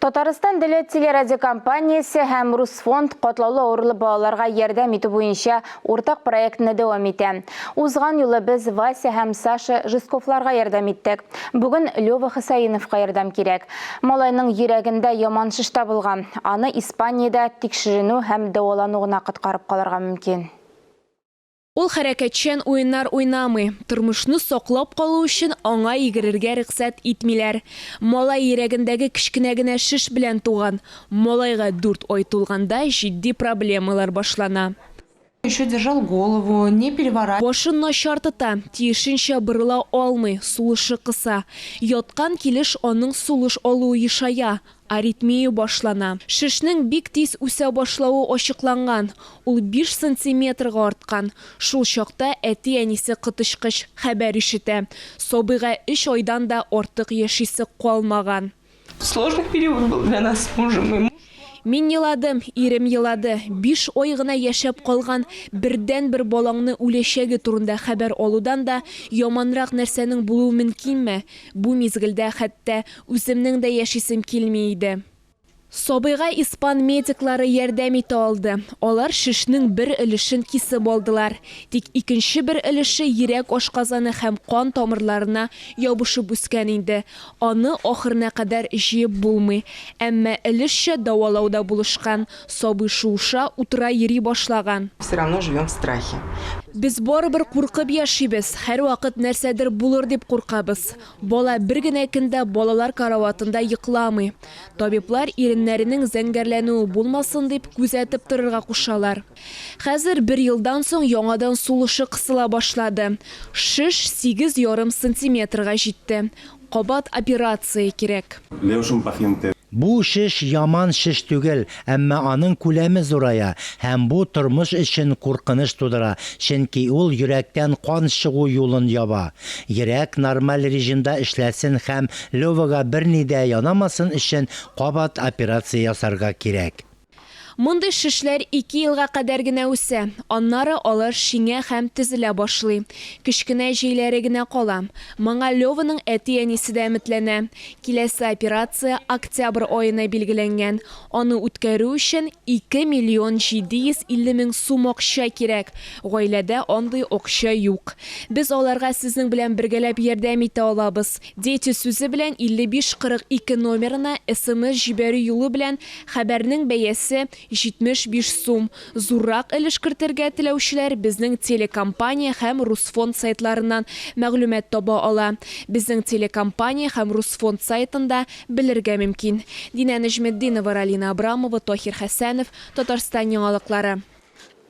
Татарстан дәүләт телерадиокомпаниясе һәм Русфонд катлаулы авырлы балаларга ярдәм итү буенча уртак проектны дәвам итә. Узган юлы без Вася һәм Саша Жестковларга ярдәм иттек. Бүген Лева Хосаиновка ярдәм кирәк. Малайның йөрәгендә яман шеш табылган. Аны Испаниядә тикшеренү һәм дәвалану гына коткарып калырга мөмкин. Ул хәрәкәтчән уеннар уйнамый. Тормышны саклап калу өчен аңа йөгерергә рөхсәт итмиләр. Малай йөрәгендәге кечкенә генә шеш белән туган. Малайга дүрт ай тулганда җитди проблемалар башлана. Еще держал голову, не переворачивал. Башын начар тота, тиешенчә борыла алмый, сулышы кыса. Яткан килеш аның сулыш алуы ешая, Аритмия башлана. Шешнең бик тиз үсә башлавы ачыкланган, ул биш сантиметрга арткан. Шул чакта әти-әнисе коточкыч хәбәр ишетә, сабыйга өч айдан да артык яшисе калмаган. Сложный период был для нас с мужем. И. Мин еладым, ирем елады. Биш ай гына яшәп калган бердәнбер балаңны үләчәге турында хәбәр алудан да яманрак нәрсәнең булуы мөмкинме? Бу мизгелдә хәтта Үземнең дә яшисем килми иде. Сабыйга испан медиклары ярдәм итә алды. Алар шешнең бер өлешен кисеп алдылар. Тик икенче бер өлеше йөрәк ашказаны һәм кан тамырларына ябышып үскән инде. Аны ахырына кадәр җыеп булмый. Әмма өлешчә дәвалау да булышкан. Сабый шуыша, утыра, йөри башлаган. Все равно живем в страхе. Без барыбер куркып яшибез. Һәрвакыт нәрсәдер булыр дип куркабыз. Бала бер генә көн дә балалар караватында йокламый. Табиблар иреннәренең зәңгәрләнүе булмасын дип күзәтеп торырга кушалар. Хәзер бер елдан соң яңадан сулышы кысыла башлады. Шеш 8,5 сантиметрга җитте. Кабат операция кирәк. Бу шеш яман шеш түгел, әмма аның күләме зурая, һәм бу тормыш өчен куркыныч тудыра, чөнки ул йөрәктән кан чыгу юлын яба. Йөрәк нормаль режимда эшләсен һәм Левага берни дә янамасын өчен кабат операция ясарга кирәк. Мондый шешләр ике елга кадәр генә үсә. Аннары алар шиңә һәм тезелә башлый. Кечкенә җәйләре генә кала. Моңа Леваның әти-әнисе дә өметләнә. Киләсе операция октябрь аена билгеләнгән. Аны үткәрү өчен 2 миллион 750 мең сум акча кирәк. Гаиләдә андый акча юк. Без аларга сезнең белән бергәләп ярдәм итә алабыз. Дети сүзе белән 55 42 номерына смс җибәрү юлы белән хәбәрнең бәясе 75 сум. Зуррак өлеш кертергә теләүчеләр безнең телекомпания һәм Русфонд сайтларыннан мәгълүмат таба ала. Безнең телекомпания һәм Русфонд сайтында белергә мөмкин. Динә Нәҗметдинова, Ралина Абрамова, Таһир Хәсәнов, Татарстан яңалыклары.